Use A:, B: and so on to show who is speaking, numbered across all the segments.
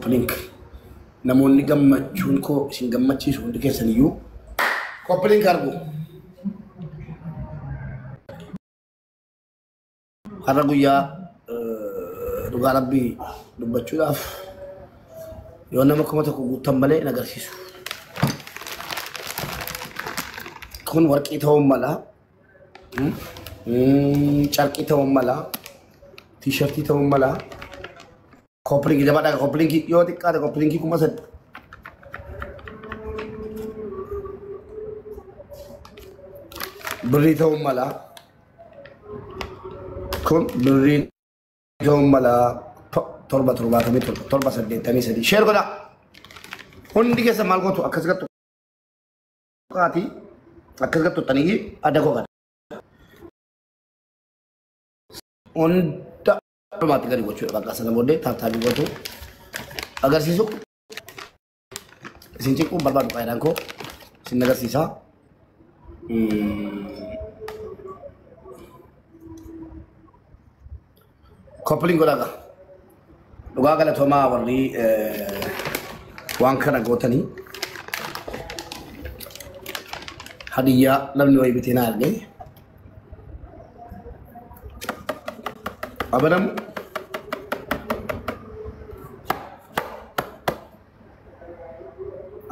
A: Copy link. Namoonni gammachuun koo isin gammachiisu hundi keessan iyyuu copy link argu. Har'a guyyaa dhugaa rabbii dubbachuudhaaf yoo nama 1000 guuttan malee hin agarsiisu. Kun warqii ta'uu mala, carqii ta'uu mala, tiishartii ta'uu mala. Copy link jabaadhaa copy link yoo xiqqaate copy link 3000. Birrii ta'uu mala. Kun birrii ta'uu mala 777 783 share godhaa. Hundi keessa maal gootu akkas gattu qaatii akkas gattu xaniyyi adda koo kana. Hunda dhumaatti gadi gochuudha bakka sana booddee taaptaabii gootu agarsiisu. Isin cinquun barbaadu faayidaan koo isin agarsiisa. Copy link godhaa. Dhugaa galatoomaa warri waan kana gootanii hadiyyaa namni wayii bitee naa ergee. Abadamu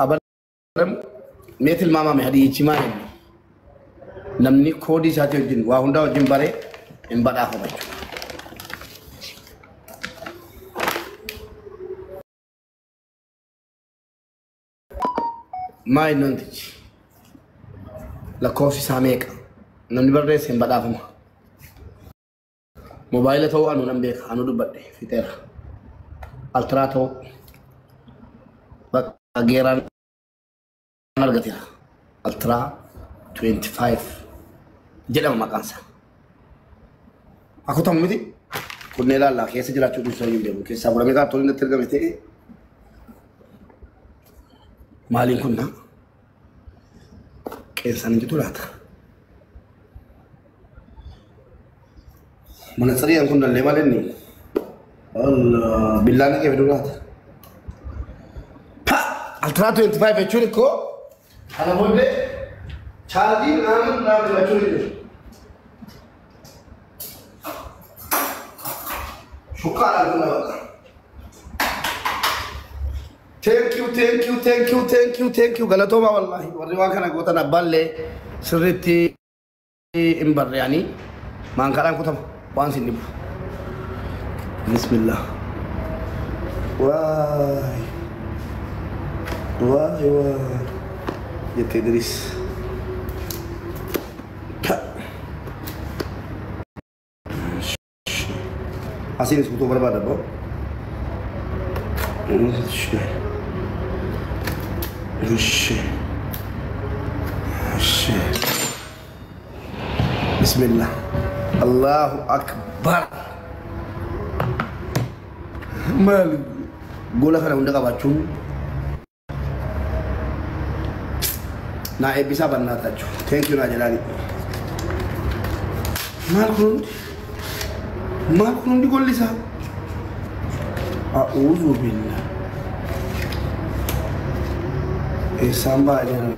A: abadamu mee tilmaamame hadiyyichi maal inni namni koodii isaatii wajjin waa hundaa wajjin baree hin badhaafama jechuudha. Maa inni wantichi lakkoofsi isaa meeqa namni barreesse hin badhaafama. Mobaayila ta'uu anu nan beeka anu dubbadhe fixeera. Ultra ta'uu bakka geeraan argateera. Ultra 25 jedhama maqaan isaa. Akutamu miti kunneen ilaallaa keessa jiraachuu dhiisuu hin beeku keessaa fuudhamee kaartooniin natti ergame ta'e maaliin kun na qeensaan hin jitu laata. Manatsariyaan kun dallee maal inni? Allah billaan dhaqee fiduu laata. Pa! Ultra 25 jechuun ikkoo kana booddee chaarjii naannoo naannoo jechuun hin jiru. Shukkaadhaan kun bakka. Thank you, thank you, thank you, thank you, thank you. Galatooma wallahi. Warri waan kana gootan abbaallee sirriitti hin barreeyanii maankaadhaan kutama waan sin dhibu. Bismillah. Waay. Waay waay. Jettee Idris. Ta. Asiinis kutuu barbaada boo. Ishi. Ishi. Ishi. Bismillah. Allahu Akbar. Maal gola kana hunda qabaachuun naa eebbisaa bannaata jechuudha. Thank you naa jedhaani. Maal kun hundi? Maal kun hundi golli isaa? A'uudhu billah. Eessaan ba'a jedhan?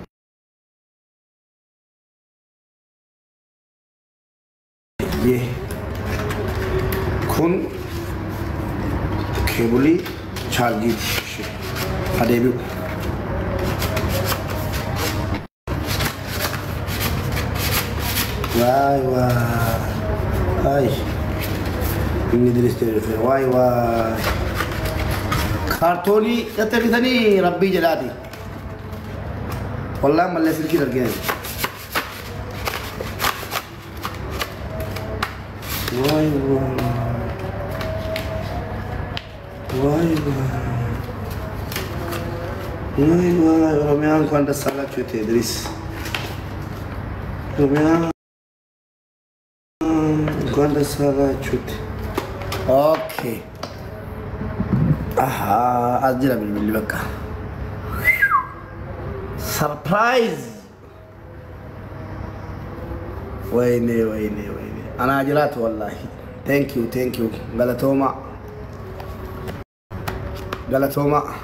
A: Kun keebulii chaarjiiti. Adeebi'u. Waay waay. Inni Idris jedhe dhufe. Waay waay. Kaartoonii qaxxaritanii rabbii jedhaati. Wallaan mallee silkii argine. Waay waay. Waay waay. Waay waay. Oromiyaa እንኳን ደስ አላችሁ jette Idris. Oromiyaa እንኳን ደስ አላችሁ jette. Okay. Ahaa as jira bilbilli bakka. Surprise! Wayne wayne wayne. Anaa jiraatu wallahi. Thank you, thank you. Galatooma. Galatoomaa.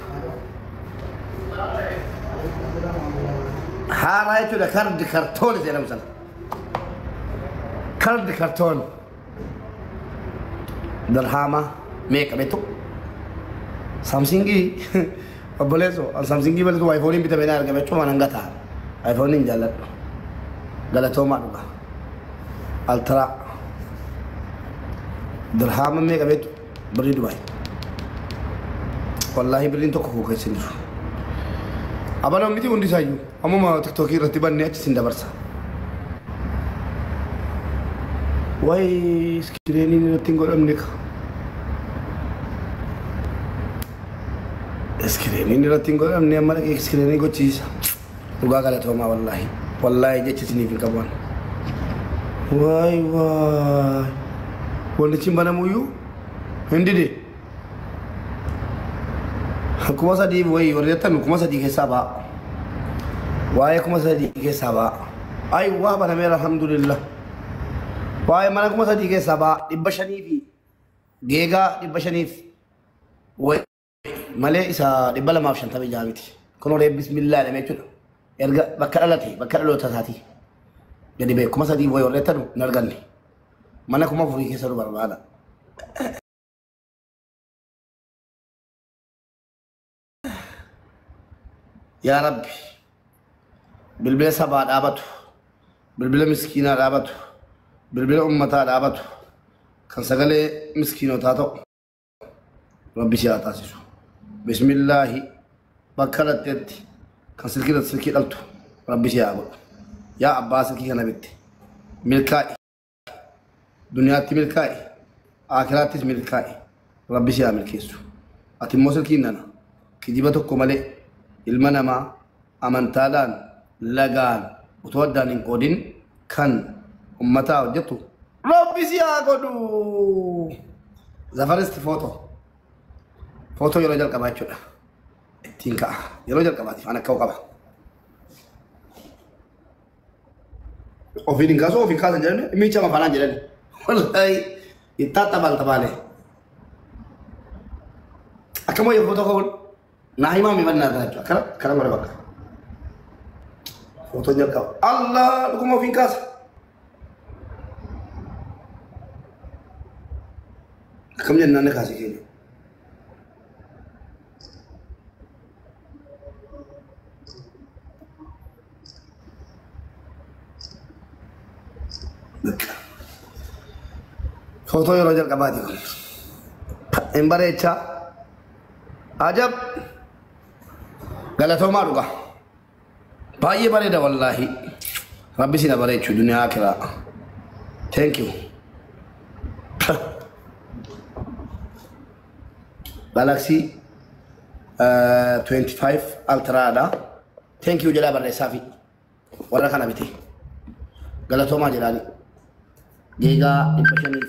A: Haaraa jechuudha kardi kartoon isa jedhamu sana. Kardi kartoon. Dirhaama meeqa beektu? Samsungii obboleessoo Samsungii maletu iPhone bitamee na argame jechuun waan hanga ta'a. iPhone hin jaalladhu. Galatoomaa dhuga. Ultra. Dirhaama meeqa beektu? Birrii Dubaay. Wallaahi birriin tokko koo keessa hin jiru. Abaloon miti hundi isaayyuu ammuma TikTokii irratti bannee achi sin dabarsa. Wayi iskiriiniin irratti hin godhamne ka. Iskiriiniin irratti hin godhamne amma dhaqee iskiriinii gochiisa. Dhugaa galatoomaa wallaahi. Wallaahi jecha isiniif hin qabu. Waay waay. Wantichi hin banamuyyuu hin dide. 3000 wayii warri jettan 3000 keessaa ba'a. Waa'ee 3000 keessaa ba'a. Ay waa banameera alhamdulillah. Waa'ee mana 3000 keessaa ba'a 500 fi geegaa 500 wayi malee isa 256 miti. Kun horee bismillaa jedhamee jechuudha. Erga bakka dhalate bakka dhaloota isaatii. Gadi ba'e 3000 wayii warri jettan hin arganne. Mana 4000 keessa nu barbaada. Yaa Rabbi bilbila sabaa dhaabatu, bilbila miskiinaa dhaabatu, bilbila ummataa dhaabatu, kan sagalee miskiinotaa ta'u Rabbi si haa taasisu. Bismillaahi bakka dhalteetti kan silkii dhaltu silkii dhaltu Rabbi si haa godhu. Yaa abbaa silkii kana bitte milkaa'i. Duniyaatti milkaa'i. Akiraattis milkaa'i. Rabbi si haa milkeessu. Ati immoo silkiin nana kijiba tokko malee ilma namaa amantaadhaan lagaan utuu addaan hin qoodin kan ummataa hojjetu Rabbi si haa godhu. Zafaristi footoo. Footoo yeroo jalqabaa jechuudha. Ittiin ka'a. Yeroo jalqabaatiif an akka qaba. Ofiin hin kaasu ofiin kaasan jedhani miicha mafaanaan jedhani. Wallaahi ittaaxabal tabaale. Akkam wayya footoo ka'uun naa himaa mi bannaa irraa jechuudha. Akkana akkana godhe bakka. Footoon jalqaba. Allah dhuguma ofiin kaasa. Akkam jennaan na kaase keenya. Bakka. Footoo yeroo jalqabaati kun. Hin bareechaa. Ajab! Galatoomaa dhugaa. Baay'ee bareeda wallaahi. Rabbi si na bareechu duniyaa akiraa. Thank you. Galaxy 25 Ultra dha. Thank you jedhaa barreessaa fi warra kana bite. Galatoomaa jedhaani. Geegaa 500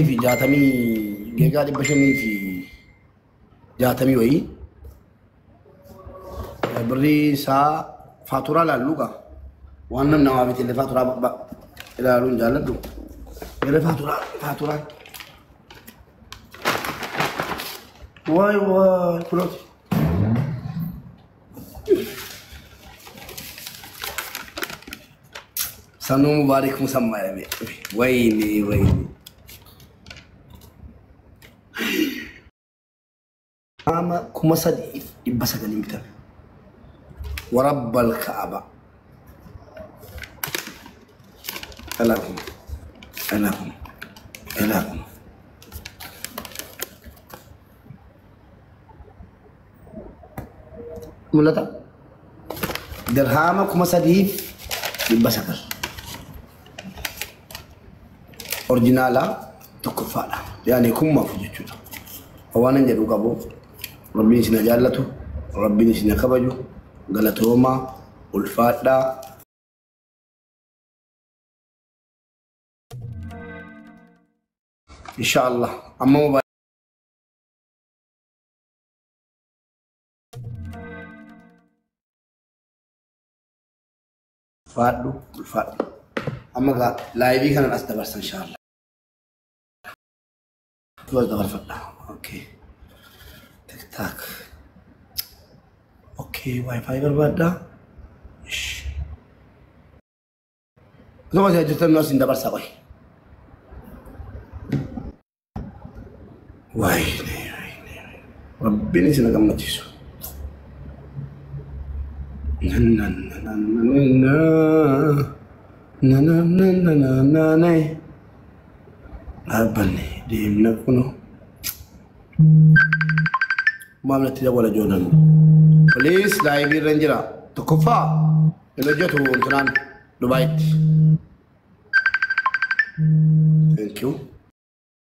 A: fi 560 geegaa 560 wayii. Birrii isaa faaturaa ilaallu gaa. Waan namni namaa bite illee faaturaa ilaaluu hin jaalladhu. Yeroo faaturaa faaturaan. Waay waay kunooti. Sanuu Mubaarik Musammaa jedhame. Wayini wayini. Ama 3900 bitame. Warabbal Ka'aba. Elaakum. Elaakum. Elaakum. Mul'ata. Dirhaama 3900. Orjinaalaa tokkoffaadha. Yaani 4000 jechuudha. Waan hin jedhu qabu. Rabbiin isin haa jaallatu. Rabbiin isin haa kabaju. Galatoomaa. Ulfaadhaa. Inshallah. Amma ulfaadhu ulfaadhu. Amma laayivii kanan as dabarsa inshallah. Duras dabarfadha. Okay. TikTok. Okay, wifi barbaadda. Ish. Osuma isin jirtan nu asin dabarsaa qoy. Wayne, wayne. Rabbiin isin gammachiisu. Na na na na na na na na na na na na. Dhaabbanne deemna kunoo. Maamilatti dawwala joonan. Please live irra hin jira. Tokkoffaa hin hojjetu intinaan Dubaayitti. Thank you.